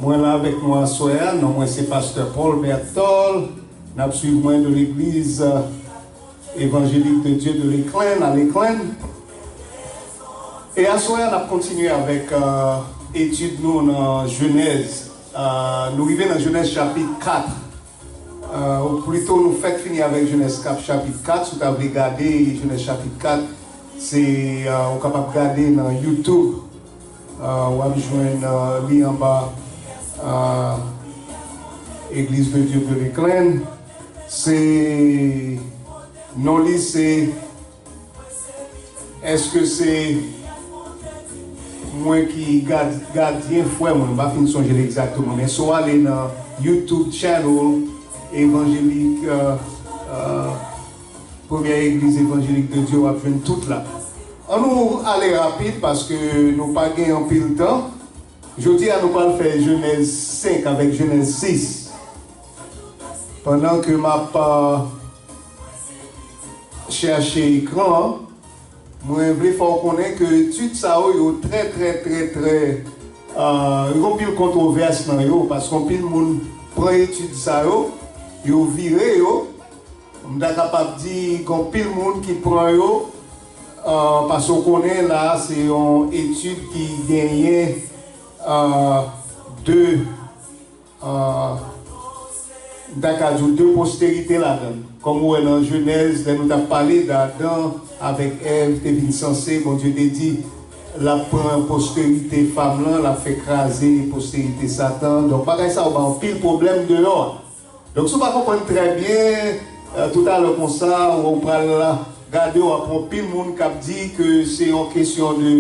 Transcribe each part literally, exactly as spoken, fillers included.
Mwen la avèk nou aswè a, non mwen se pastè Paul Bertol, n ap swiv mwen de legliz Évangélique de Dieu de Léclaine, à Léclaine. E aswè a n ap kontinye avèk etid nou nan Jenèz. Nou rive nan Jenèz chapit kat. Ou plito nou fèk fini avèk Jenèz kat, chapit kat. Si w ta vle gade Jenèz chapit kat, se ou kapab gade nan YouTube. W ap jwenn li anba Église de Dieu de Léclaine. Se non li se Èske se mwen ki gadyen frè mwen? M pa fin sonje l egzakteman, men si w ale nan YouTube channel Evanjelik, Premyè Egliz Evanjelik de Dye, w ap jwenn tout la. An nou ale rapid paske nou pa gen anpil tan. Jodi a nou pral fè Jenèz senk avèk Jenèz sis. Pandan ke m ap chèche ekran an, mwen vle fè w konnen ke etid sa yo, yo trè, trè, trè, trè, yo gen anpil kontwovès nan yo, paske anpil moun pran etid sa yo, yo vire yo. M ta kapab di gen anpil moun ki pran yo, paske w konnen la a se yon etid ki genyen de, m ta ka di w de posterite ladan l. Kòm ou wè nan Jenèz, lè nou t ap pale de Adan avèk Èv te vin sanse, Bondye te di l ap pran posterite fanm lan, l ap fè kraze posterite Satan. Donk bagay sa yo bay anpil pwoblèm deyò a. Donk si w pa konprann trè byen, toutalè konsa, ou pral gade, w ap wè anpil moun k ap di ke se yon kesyon de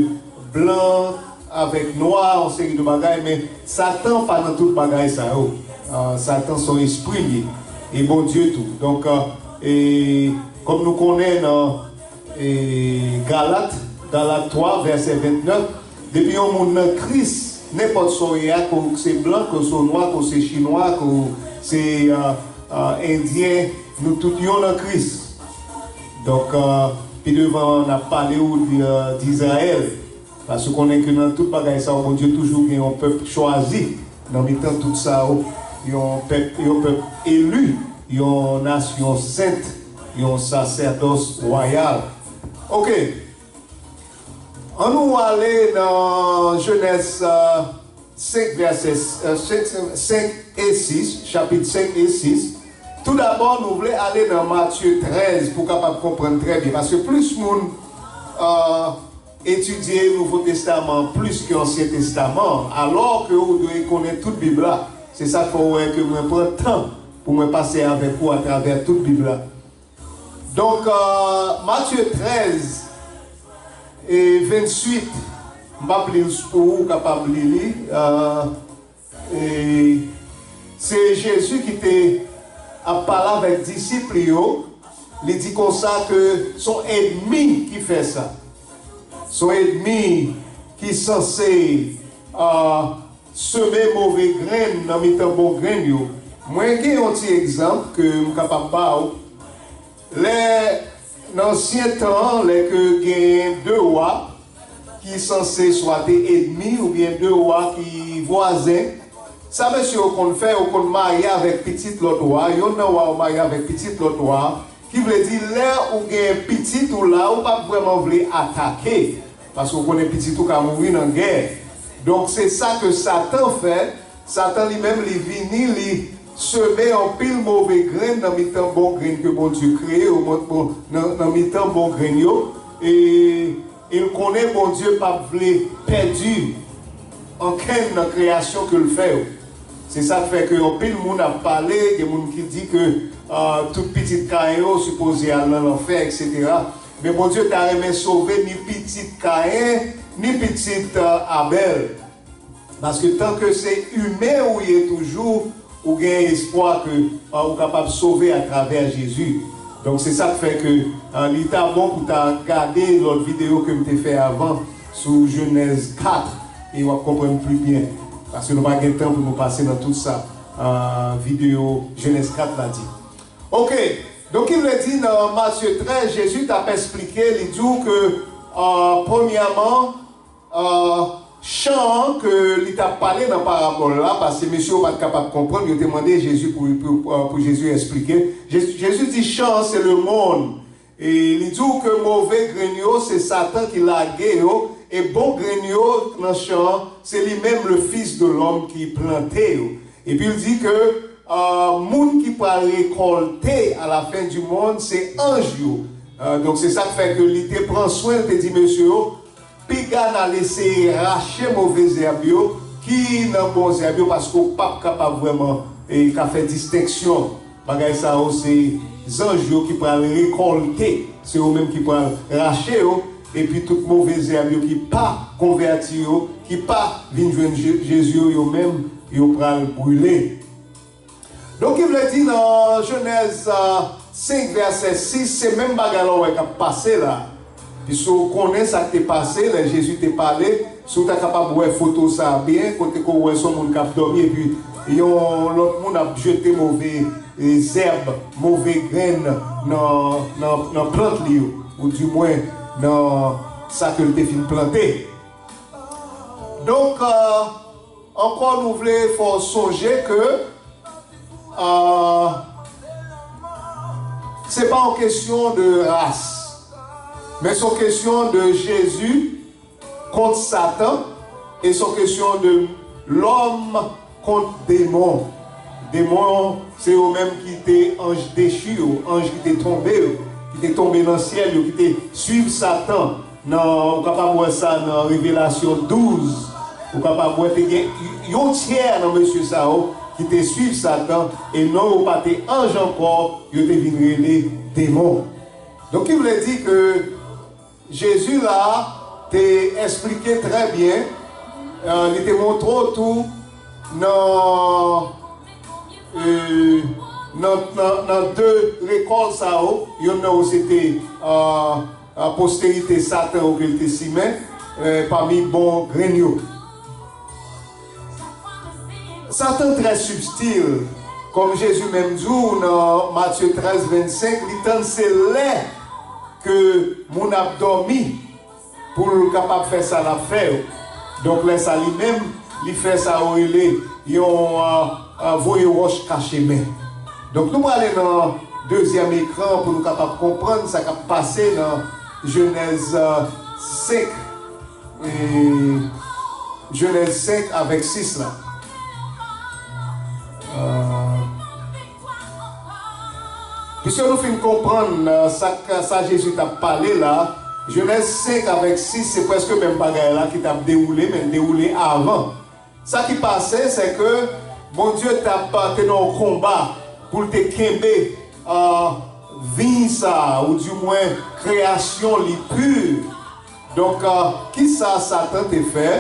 blan avèk nwa, yon seri de bagay, men Satan pa nan tout bagay sa yo. Satan se yon espri l ye, e Bondye tou. Donk, e, kòm nou konnen nan e, Galat, Galat twa, vèsè vennèf, depi yon moun nan Kris, nenpòt sa w ye a, ke w se blan, ke w se nwa, ke w se chinwa, ke w se endyen, nou tout yon nan Kris. Donk, pi devan, n ap pale w di Izrayèl. Paske w konnen ke nan tout bagay sa yo, Bondye toujou gen yon pèp chwazi nan mitan tout sa yo, yon pèp, yon pèp eli, yon nasyon sent, yon sasèdòs wayal. Oke. Ann nou ale nan Jenèz senk, vèsè senk e sis, chapit senk e sis. Toudabò, nou vle ale nan Matye trèz pou w kapab konprann trè byen. Paske plis moun etidye Nouvo Testaman an plis ke Ansyen Testaman an, alò ke ou dwe konnen tout Bib la. Se sa k fè w wè ke mwen pran tan pou mwen pase avèk ou atravè tout Bib la. Donk, Matye trèz e venntuit, m p ap li l pou ou, ou kapab li li. E se Jezi ki te ap pale avèk disip li yo. Li di konsa ke se yon ènmi ki fè sa. Se yon ènmi ki sanse seme move grenn nan mitan bon grenn yo. Mwen gen yon ti egzanp ke m kapab ba w. Lè, nan ansyen tan an, lè ke gen de wa ki sanse swa te ènmi oubyen de wa ki vwazen, sa mesye yo konn fè, yo konn marye avèk pitit lòt wa. Yonn nan wa yo marye avèk pitit lòt wa, ki vle di lè ou gen pitit ou la, ou p ap vrèman vle atake, paske ou konnen pitit ou ka mouri nan gè. Donk, se sa ke Satan fè. Satan li menm, li vini, li seme anpil move grenn nan mitan bon grenn ke Bondye kreye, nan, nan mitan bon grenn yo, e, e l konnen Bondye p ap vle pèdi ankenn nan kreyasyon ke l fè yo. Se sa k fè ke anpil moun ap pale, gen moun ki di ke tout pitit Kayen yo sipoze al nan lanfè, etsetera. Men Bondye ta renmen sove ni pitit Kayen, ni pitit Abèl. Paske tanke se imen ou ye toujou, ou gen espwa ke ou kapab sove atravè Jezi. Donk, se sa k fè ke li ta bon pou ta gade lòt videyo ke m te fè avan sou Jenèz kat, e w ap konprann pli byen. Paske nou pa gen tan pou nou pase nan tout sa videyo Jenèz kat la di. Oke, donk, ki vle di nan Matye trèz, Jezi t ap esplike, li di w ke, premyèman, Chan an ke li t ap pale nan parabòl la, paske mesye yo pa t kapab konprann, yo te mande Jezi pou, pou, pou Jezi eksplike. Jezi, Jezi di, chan an se lemonn. E li di w ke move grenn yo, se Satan ki lage yo, e bon grenn yo nan chan an, se li menm, le Fils de l'homme, ki plante yo. Epi l di ke, euh, moun ki pral rekòlte à la fin du monde, se anj yo. Euh, donk, se sa k fè ke li te pran swen, l te di mesye yo, piga n al eseye rache move zèb yo ki nan bon zèb yo, paske w p ap kapab vrèman, e, ka fè distenksyon. Bagay sa yo, se zanj yo ki pral rekòlte, se yo menm ki pral rache yo, epi tout move zèb yo ki pa konvèti yo, ki pa vin jwenn Je-, Jezi yo, yo menm, yo pral brile. Donk, ki vle di nan Jenèz, a, senk, vèsè sis, se menm bagay la w wè k ap pase la. Piske w konnen sa k te pase lè Jezi te pale, si w ta kapab wè foto sa a byen, kote ke w wè se yon moun k ap dòmi, epi yon lòt moun ap jete move, e, zèb, move grenn nan, nan, nan plant li yo, oudimwen nan sa ke l te fin plante. Donk, e, ankò, nou vle fè w sonje ke, e, se pa yon kesyon de ras, men se yon kesyon de Jezi kont Satan, e se yon kesyon de lòm kont demon. Demon, se yo menm ki te anj dechi yo, anj ki te tonbe yo, ki te tonbe nan syèl yo, ki te swiv Satan. Nan, ou kapab wè sa nan Revelasyon douz. Ou kapab wè te gen yon tyè nan mesye sa yo ki te swiv Satan, e non yo pa te anj ankò, yo te vin rele demon. Donk, ki vle di ke Jezi la te eksplike trè byen, e, li te montre w tou nan, e, nan, nan, nan de rekòl sa yo, yonn nan yo se te, e, e, posterite Satan yo ke l te simen, e, pami bon grenn yo. Satan trè sibtil, kòm Jezi menm di w nan Matye trèz vennsenk, li tann se lè ke moun ap dòmi pou l kapab fè sa l ap fè yo. Donk, lè sa li menm, li fè sa yo rele yon, a, a, voye wòch kache men. Donk, nou prale nan dezyèm ekran pou nou kapab konprann sa k ap pase nan Jenèz, a, senk, e, Jenèz senk avèk sis la. A, Piske nou fin konprann, e, sa, sa Jezi t ap pale la, Jenèz senk avèk sis, se prèske menm bagay la ki t ap dewoule, men l dewoule avan. Sa ki pase, se ke Bondye t ap, te nan yon konba pou l te kenbe, e, vin sa a, oudimwen kreyasyon li pi. Donk, a, kisa Satan te fè?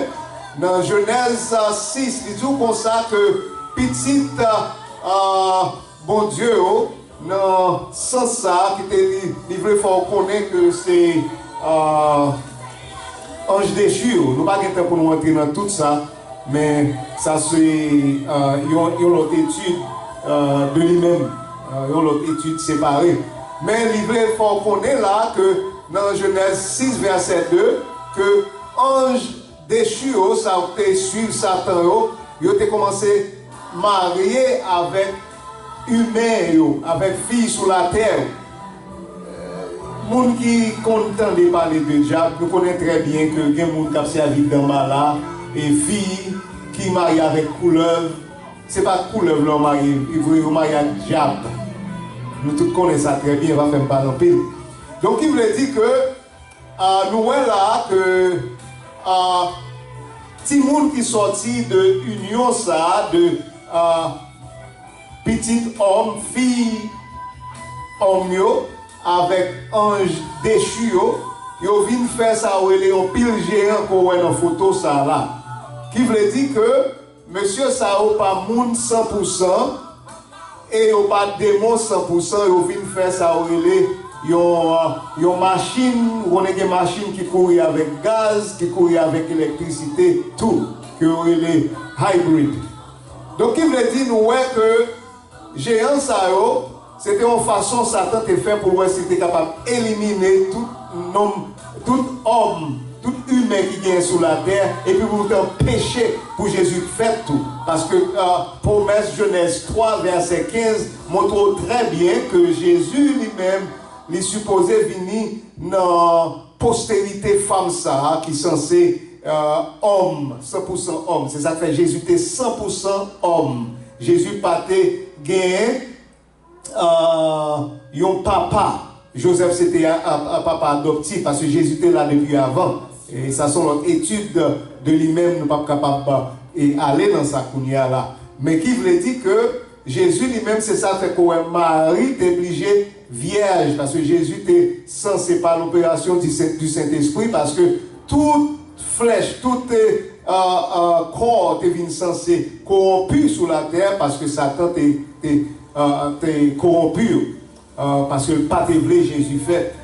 Nan Jenèz, a, sis, li di w konsa ke pitit, a, Bondye yo, nan sans sa a, ki te li, li vle fè w konnen ke se, a, anj dechi yo. Nou pa gen tan pou nou antre nan tout sa. Men sa se, e, yon, yon lòt etid, e, de li menm, e, yon lòt etid separe. Men li vle fè w konnen la ke nan Jenèz sis vèsè de, ke anj dechi yo, sa yo k te swiv Satan yo, yo te kòmanse marye avèk imen yo, avèk fi sou latè yo. Moun ki konn tande pale de dyab, nou konnen trè byen ke gen moun k ap sèvi danmala, e fi ki marye avèk koulèv. Se pa ak koulèv la yo marye, e vre, yo marye ak dyab. Nou tout konnen sa trè byen, pa fè m pale anpil. Donk, ki vle di ke, a, nou wè la ke, a, timoun ki sòti de inyon sa a, de, a, pitit òm, fi òm yo, avèk anj dechi yo, yo vin fè sa yo rele yon pil jeyan ke w wè nan foto sa a la. Ki vle di ke mesye sa yo pa moun san pou san, e yo pa demon san pou san, yo vin fè sa yo rele yon, yon machin, ou konnen gen machin ki kouri avèk gaz, ki kouri avèk elektrisite tou, ke yo rele hybrid. Donk, ki vle di, nou wè ke jeyan sa yo, se te yon fason Satan te fè pou l wè si l te kapab elimine tout nonm, tout òm tout imen ki genyen sou latè, epi pou te anpeche pou Jezi fèt tou. Paske, euh, pwomès Jenèz twa, vèsè kenz, montre w trè byen ke Jezi li menm, li sipoze vini nan posterite fanm sa a ki sanse, euh, òm, san pou san òm. Se sa k fè Jezi te san pou san òm. Jezi pa te genyen, euh, yon papa. Jozèf se te a, a, a papa adoptif, paske Jezi te la depi avan. E sa se yon lòt etid de, de li menm, nou p ap kapab, e, ale nan sa kounye a la. Men ki vle di ke Jezi li menm, se sa fè ke w wè Mari te blije vyèj, paske Jezi te sanse pa loperasyon di Sen-, di Sentespri, paske tout flèch, tout, e, e, e, kò te vin sanse kowonpi sou latè, paske Satan te, te, e, te kowonpi yo. E, paske l pa te vle Jezi fèt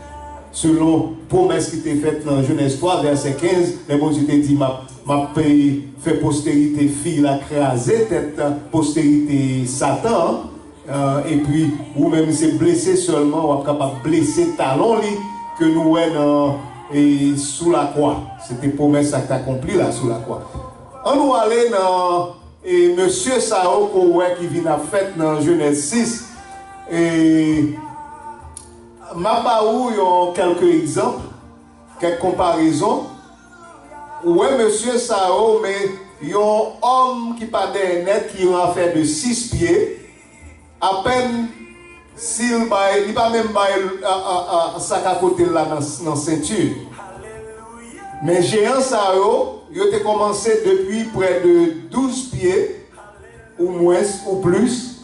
selon pwomès ki te fèt nan Jenèz twa, vèsè kenz, lè Bondye te di, "M ap, m ap fè posterite fi la kraze tèt posterite Satan an, e, epi ou menm se blese sèlman, w ap kapab blese talon li ke nou wè nan, e, sou lakwa." Se te pwomès sa k t akonpli la sou lakwa. Ann nou ale nan E mesye sa yo ke w wè ki vin ap fèt nan Jenèz sis, e m ap ba ou yon kèlke egzanp, kèk konparezon. Ou wè mesye sa yo, men yon òm ki pa dèyè nèt, ki yon afè de sis pye, apèn si l bay, li pa menm bay, a, a, a, sak a kote l la nan, nan senti. Men jeyan sa yo, yo te kòmanse depi prè de douz pye, ou mwens, ou plis,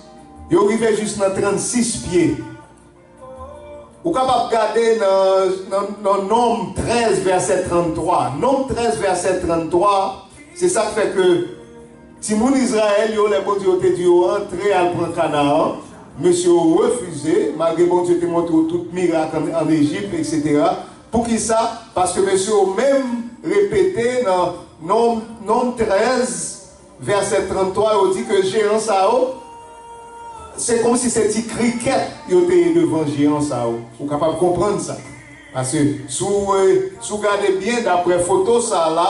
yo rive jis nan trannsis pye. Ou kapab gade nan, nan, nan Nonm trèz, vèsè tranntwa. Nonm trèz, vèsè tranntwa, se sa k fè ke timoun Izrayèl yo, lè Bondye yo te di yo antre al pran Kanaan, mesye yo refize, malgre Bondye te montre yo tout mirak an, an Ejip, etsetera. Poukisa? Paske mesye yo menm repete nan Nonm, Nonm trèz, vèsè tranntwa, yo di ke jeyan sa yo, se kòmsi se ti krikèt yo te ye devan jeyan sa yo. Ou kapab konprann sa. Paske si w, e, si w gade byen, daprè foto sa a la,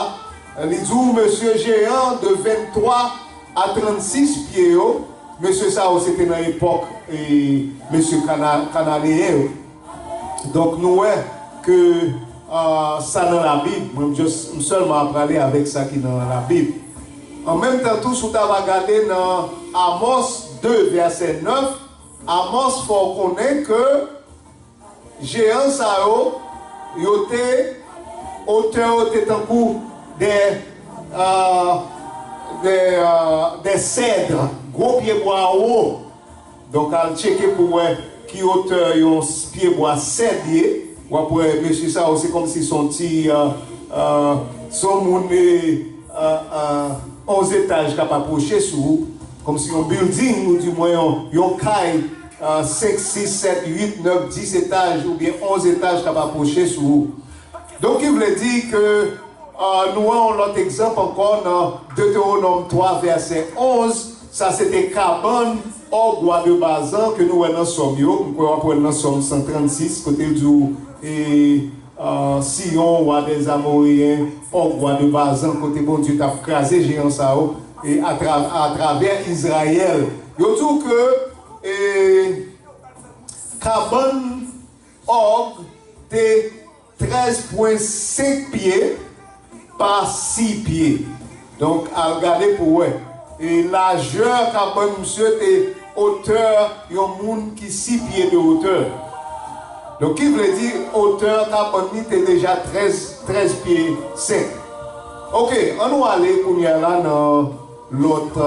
li di w mesye jeyan de venntwa a trannsis pye yo, mesye sa yo se te nan epòk, e, mesye Kana-, Kananeyen yo. Donk, nou wè ke, a, sa nan Labib, mwen, m just, m sèlman ap prale avèk sa ki nan Labib. An menm tan tou, si w ta va gade nan Amòs de, vèsè nèf, Amòs fè w konnen ke jeyan sa yo, yo te, otè yo te tankou de, a, de, a, de sèd, gwo pyebwa wo. Donk, al tcheke pou wè ki otè yon s-, pyebwa sèd ye. W ap wè mesye sa yo, se kòmsi se yon ti, a, a, se yon moun, e, a, a, onz etaj k ap apwoche sou ou. Kòmsi yon building, ou di mwen yon, yon kay, a, senk, sis, sèt, uit, nèf, dis etaj, oubyen onz etaj k ap apwoche sou ou. Donk, ki vle di ke, a, nou wè yon lòt egzanp ankò nan Detewonòm twa, vèsè onz. Sa se te kabann Òg, wa de Bazan, ke nou wè nan Sòm yo. M kwè w ap wè l nan Sòm san trannsis, kote l di w, e, a, Siyon, wa dèz Amoreyen, Òg, wa de Bazan, kote Bondye t ap kraze jeyan sa yo, e, atra-, atravè Izrayèl. Yo di w ke, e, kabann Òg te trèz pwen senk pye pa sis pye. Donk, al gade pou w wè. E lajè kabann misye te otè yon moun ki sis pye de otè. Donk, ki vle di otè kabann li te deja trèz, trèz pye senk. Oke, ann nou ale kounye a la nan lòt,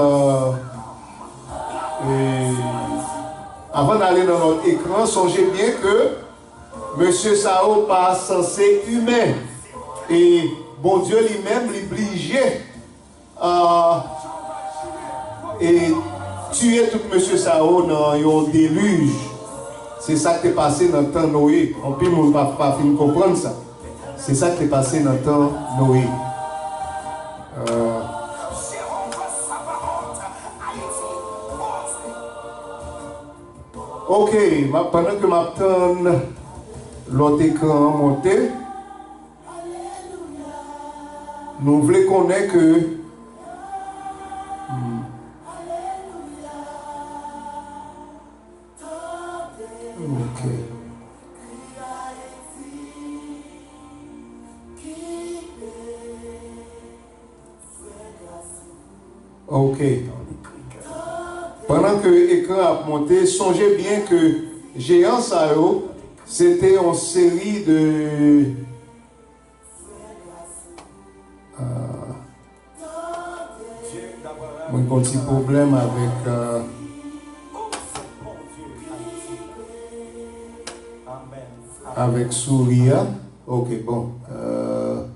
e, e, avan n ale nan lòt ekran, sonje byen ke mesye sa yo pa sanse imen. E Bondye li menm, li blije, a, e tiye tout mesye sa yo nan yon delij. Se sa k te pase nan tan Noye. Anpil moun pa, pa fin konprann sa. Se sa k te pase nan tan Noye. A, Oke, m ap, pandan ke m ap tann lòt ekran an monte. Nou vle konnen ke, hmm. Ok. Ok. Pandan ke ekran ap monte, sonje byen ke jeyan sa yo, se te yon seri de, ah, mwen gen yon ti pwoblèm avèk, ah, avèk souri a. Ok, bon. Ah,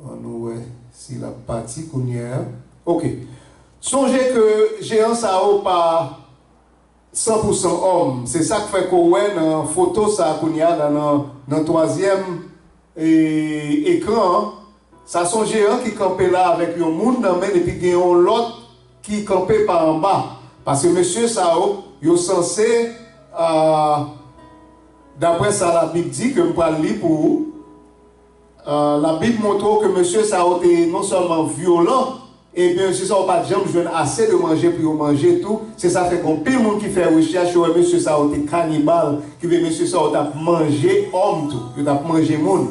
Ann nou wè si l ap pati kounye a. Ok. Sonje ke jeyan sa yo pa san pou san òm. Se sa k fè ke w wè nan foto sa a kounye a, nan, nan, nan twazyèm, e, ekran an, sa se yon jeyan ki kanpe la avèk yon moun nan men l, epi gen yon lòt ki kanpe pa anba. Paske mesye sa yo, yo sanse, a, daprè sa Labib di, ke m pral li pou ou, Ah, Labib montre w ke mesye sa yo te non sèlman vyolan, ebyen, mesye sa yo pa t janm jwenn ase de manje pou yo manje tou. Se sa fè gen anpil moun ki fè rechèch, yo wè mesye sa yo te kanibal, ki vle mesye sa yo t ap manje òm tou, yo t ap manje moun.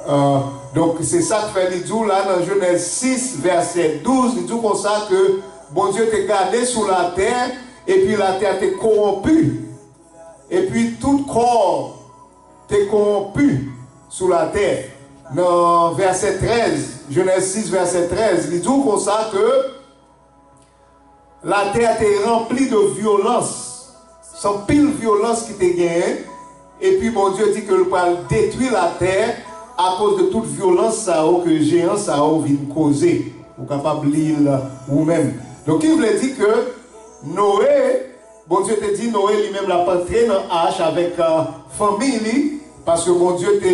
Ah, donk, se sa k fè li di w la nan Jenèz sis, vèsè douz, li di w konsa ke Bondye te gade sou latè, epi latè te kowonpi. Epi tout kò te kowonpi sou latè. Nan vèsè trèz, Jenèz sis, vèsè trèz, li di w konsa ke latè a te ranpli de vyolans. Se anpil vyolans ki te genyen. Epi Bondye di ke l pral detwi latè akoz de tout vyolans sa yo ke jeyan sa yo vin koze. Ou kapab li l ou menm. Donk, ki vle di ke Noe, Bondye te di Noe li menm l ap antre nan ach avèk, ah, fanmi li, paske Bondye te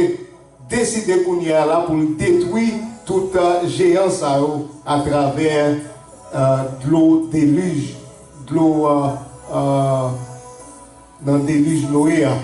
deside kounye a la pou l detwi tout, ah, jeyan sa yo atravè, ah, dlo delij, dlo, ah, ah, nan delij Noe a.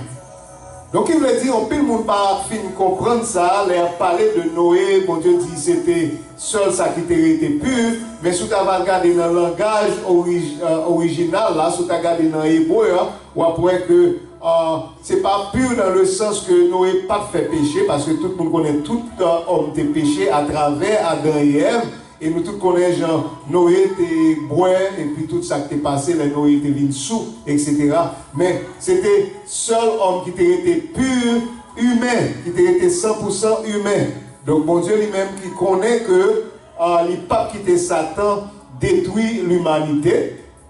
Donk, ki vle di, anpil moun pa fin konprann sa, lè y ap pale de Noe, Bondye di se te sèl sa ki te rete pi, men si w ta va gade nan langaj orij-, eh, orijinal la, si w ta gade nan ebre a, w ap wè ke, eh, se pa pi nan le sans ke Noe pa t fè peche, paske tout moun konnen tout, eh, òm te peche atravè Adan e Èv, e nou tout konnen jan Noe te bwè, epi tout sa k te pase lè Noe te vin sou, etsetera. Men, se te sèl òm ki te rete pi imen, ki te rete san pou san imen. Donk, Bondye li menm ki konnen ke, ah, li p ap kite Satan detwi limanite,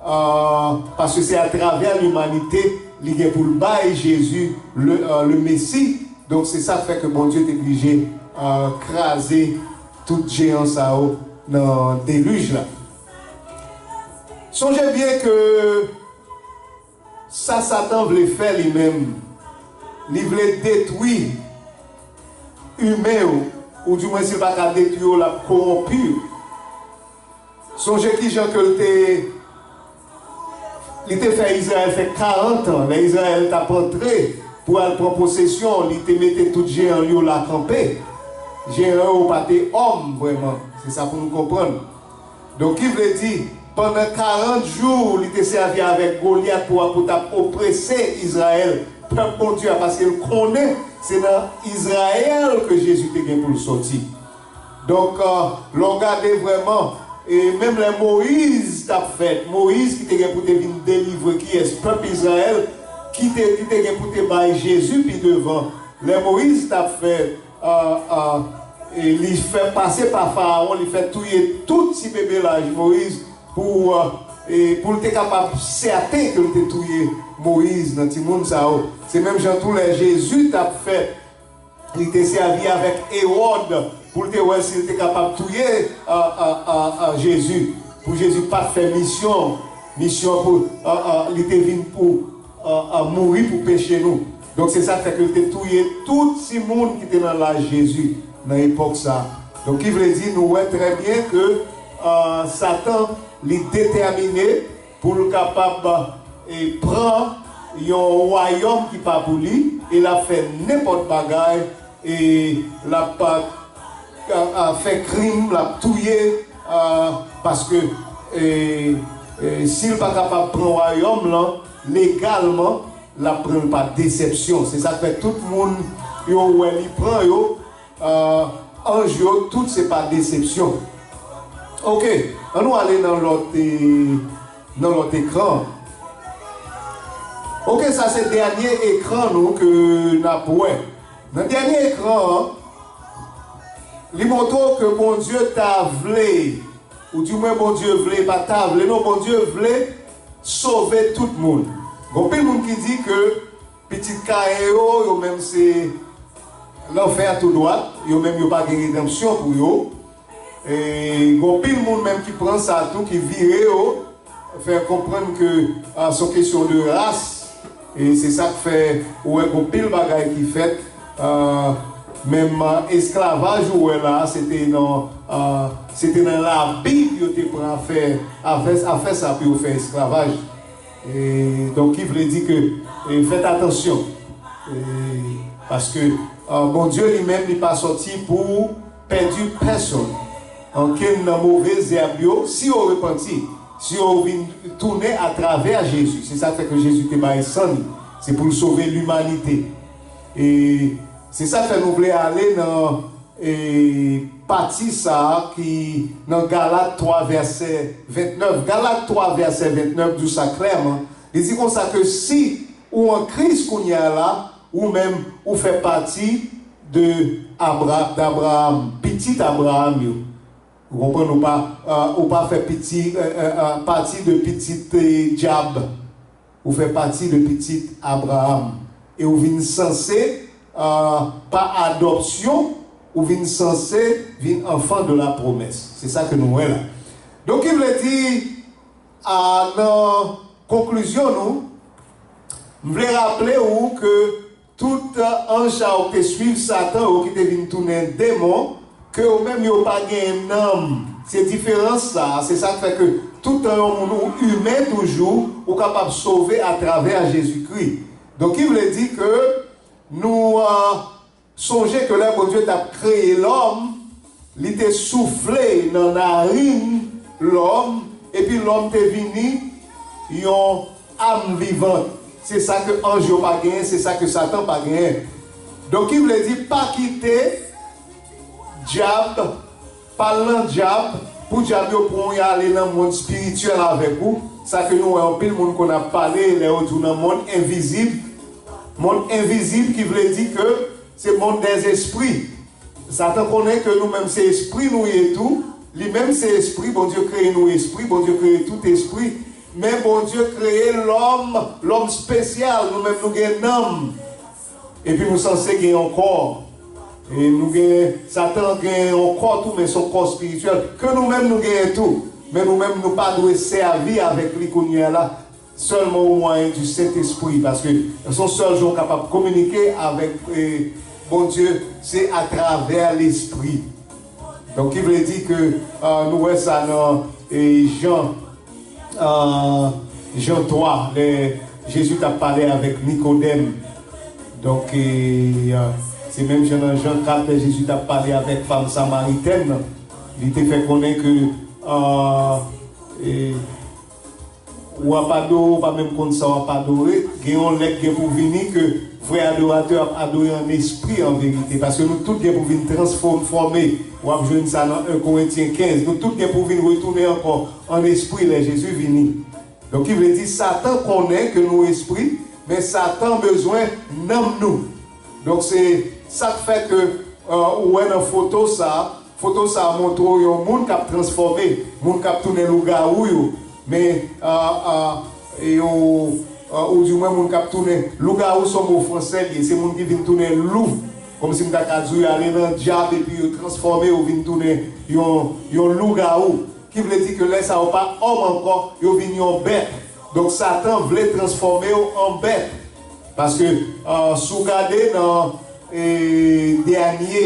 ah, paske se atravè limanite li gen pou l bay Jezi, le, ah, le Mesi. Donk, se sa k fè ke Bondye te blije, ah, kraze tout jeyan sa yo nan delij la. Sonje byen ke sa Satan vle fè li menm, li vle detwi imen yo, oudimwen si l pa ka detwi yo, l ap kowonpi yo. Sonje kijan ke l te, li te fè Izrayèl fè karant an. Lè Izrayèl t ap antre pou al pran posesyon, li te mete tout jeyan l yo la kanpe. Jeyan yo pa te òm vrèman. Se sa pou nou konprann. Donk, ki vle di, pandan karant jou, li te sèvi avèk Golyat pou, pou t ap oprese Izrayèl, pèp Bondye a, paske l konnen se nan Izrayèl ke Jezi te gen pou l sòti. Donk, eh, lè w gade vrèman, e menm lè Moyiz t ap fèt, Moyiz ki te gen pou te vin delivre kiyès? Pèp Izrayèl, ki te, ki te gen pou te bay Jezi pi devan. Lè Moyiz t ap fèt, ah, ah, e li fè pase pa Farawon, li fè touye tout ti bebe laj Moyiz pou, ah, e pou l te kapab sèten ke l te touye Moyiz nan timoun sa yo. Se menm jan tou lè Jezi t ap fèt, li te sèvi avèk Ewòd pou l te wè si l te kapab touye, ah, ah, ah, ah, Jezi. Pou Jezi pa t fè misyon, misyon pou, ah, ah, li te vin pou, ah, ah, mouri pou peche nou. Donk, se sa k fè ke l te touye tout timoun ki te nan laj Jezi nan epòk sa a. Donk, ki vle di, nou wè trè byen ke, ah, Satan, li detèmine pou l kapab, e, pran yon wayòm ki pa pou li, e l ap fè nenpòt bagay, e l ap, a, a, fè krim, l ap touye, a, paske, e, e, si l pa kapab pran wayòm lan legalman, l ap pran l pa desèpsyon. Se sa k fè tout moun yo wè li pran yo, a, anj yo, tout se pa desèpsyon. Oke, ann nou ale nan lòt, e, nan lòt ekran. Oke, sa se dènye ekran nou ke n ap wè. Nan dènye ekran an, li montre w ke Bondye ta vle, ou di mwen Bondye vle, pa ta vle, non, Bondye vle sove tout moun. Gon pil moun ki di ke pitit Kayen yo, yo menm se lanfè tou dwat, yo menm yo pa gen redanpsyon pou yo. E gon pil moun menm ki pran sa tou, ki vire yo, fè konprann ke, a, se yon kesyon de ras. E se sa k fè ou wè gon pil bagay ki fèt. A, menm, a, esklavaj ou wè la, se te nan, a, se te nan Labib yo te pran afè, afè, afè sa pou yo fè esklavaj. E, donk, ki vle di ke, e, fèt atansyon. E, paske, a, Bondye li menm, li pa sòti pou pèdi pèsonn. Ankenn nan move zèb yo, si yo repanti, si yo vin tounen atravè Jezi, se sa k fè ke Jezi te bay san li, se pou l sove limanite. E se sa k fè nou vle ale nan, e, pati sa a ki nan Galat twa vèsè ventnèf. Galat twa vèsè ventnèf di w sa klèman. Li di konsa ke si ou an Kris kounye a la, ou menm, ou fè pati de Abra-, d'Abraham, pitit Abraham yo. Ou konprann, ou pa, a, ou pa fè piti, a, a, a, pati de pitit, e, dyab. Ou fè pati de pitit Abraham. E ou vin sanse, a, pa adopsyon, ou vin sanse vin enfant de la promesse. Se sa ke nou wè la. Donk, ki vle di, a, nan konklizyon nou, m vle raple ou ke tout anj sa yo ki te swiv Satan yo, ki te vin tounen demon, ke yo menm yo pa gen nanm. Se diferans sa a, se sa k fè ke tout tan yon moun ou imen toujou, ou kapab sove atravè Jezikri. Donk, ki vle di ke nou, a, sonje ke lè Bondye t ap kreye lòm, li te soufle nan narin lòm, epi lòm te vini yon am vivan. Se sa ke anj yo pa genyen, se sa ke Satan pa genyen. Donk, ki vle di, pa kite dyab, pa al nan dyab, pou dyab yo pran w, y ale nan mond espirityèl avèk ou. Sa ke nou wè anpil moun konn ap pale, lè yo di w nan mond envizib. Mond envizib ki vle di ke se mond dèzespri. Satan konnen ke nou menm se espri nou ye tou. Li menm se espri, Bondye kreye nou espri, Bondye kreye tout espri. Men Bondye kreye lòm, lòm espesyal, nou menm nou gen nanm. Epi nou sanse gen yon kò. E nou gen, Satan gen yon kò tou, men se yon kò espirityèl. Ke nou menm nou genyen tou. Men nou menm nou pa dwe sèvi avèk li kounye a la. Sèlman o mwayen di Sentespri, paske se yon sèl jan w kapab kominike avèk, e, Bondye, se atravè Lespri. Donk, ki vle di ke, a, nou wè sa nan, e, Jan, a, Jan twa, lè Jezi t ap pale avèk Nikodèm. Donk, e, a, se menm jan nan Jan kat, lè Jezi t ap pale avèk fanm samaritèn nan, li te fè konnen ke, a, e, w ap adore, w pa menm konn sa w ap adore. Gen yon lè k gen pou vini ke vrè adoratè ap adore an espri, an verite. Paske nou tout gen pou vin transfòme. W ap jwenn sa nan en Korentyen kenz. Nou tout gen pou vin retounen ankò an espri lè Jezi vini. Donk, ki vle di, Satan konnen ke nou espri, men Satan bezwen nanm nou. Donk, se sa k fè ke, e, ou wè nan foto sa, foto sa montre w yon moun k ap transfòme, moun k ap tounen lougawou yo. Men, a, a, e yo, a, ou di mwen moun k ap tounen, lougawou se yon mo fransè li ye, se moun ki vin tounen lou. Kòmsi m ta ka di w, yo ale nan dyab epi yo transfòme, yo vin tounen yon, yon lougawou. Ki vle di ke lè sa yo pa òm ankò, yo vin yon bèt. Donk, Satan vle transfòme yo an bèt. Paske, a, si w gade nan, e, dènye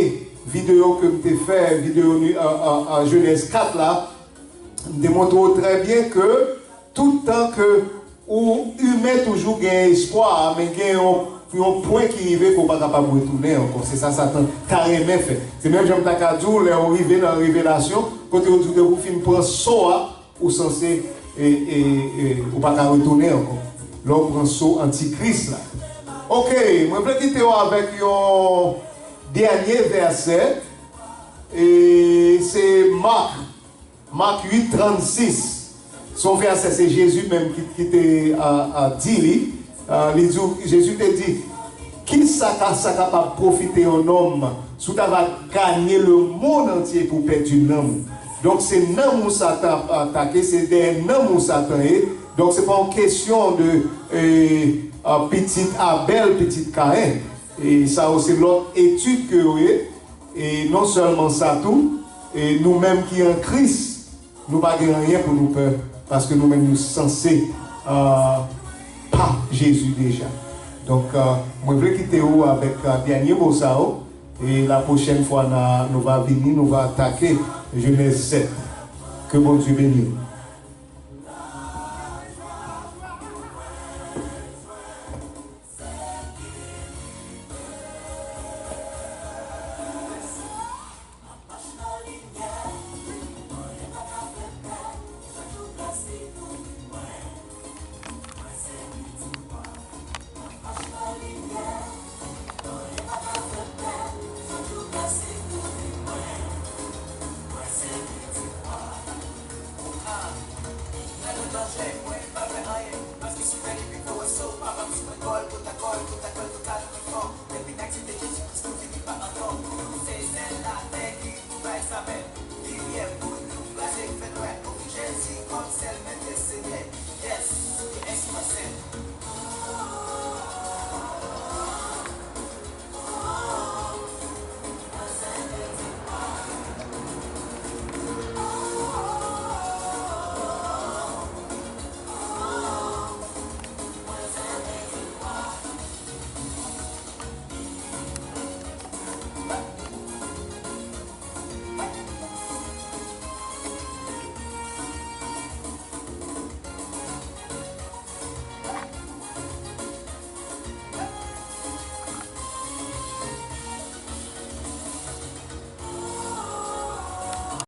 videyo ke m te fè, videyo ni-, a, a, a, Jenèz kat la, m te montre w trè byen ke tout tan ke ou imen toujou gen espwa, men gen yon Yon pwen ki rive ke w pa kapab retounen ankò. Se sa Satan ta renmen fè. Se menm jan m ta ka di w, lè w rive nan revelasyon, kote yo di w depi w fin pran so a, ou sanse, e, e, e, ou pa ka retounen ankò. Lè w pran so antikris la. Oke, mwen vle kite w avèk yon dènye vèsè. E se Mak Mak uit trannsis. Se yon vèsè, se Jezi menm ki, ki te, a, a, di li. A, li di, Jezi te di, kisa ka, sa kapab pwofite yon nonm si w ta va ganye lemonn antye epi w pèdi nanm ou? Donk, se nanm ou Satan ap atake, se dèyè nanm ou Satan ye. Donk, se pa yon kesyon de, e, a, pitit Abèl, pitit Kayen. E sa yo, se lòt etid ke yo ye. E non sèlman sa tou, e nou menm ki an Kris, nou pa gen anyen pou nou pè, paske nou menm nou sanse, a, pa Jezi deja. Donk, a, mwen vle kite ou avèk, a, dènye mo sa yo, e la pwochèn fwa na, nou va vini, nou va atake Jenèz sèt. Ke Bondye beni w.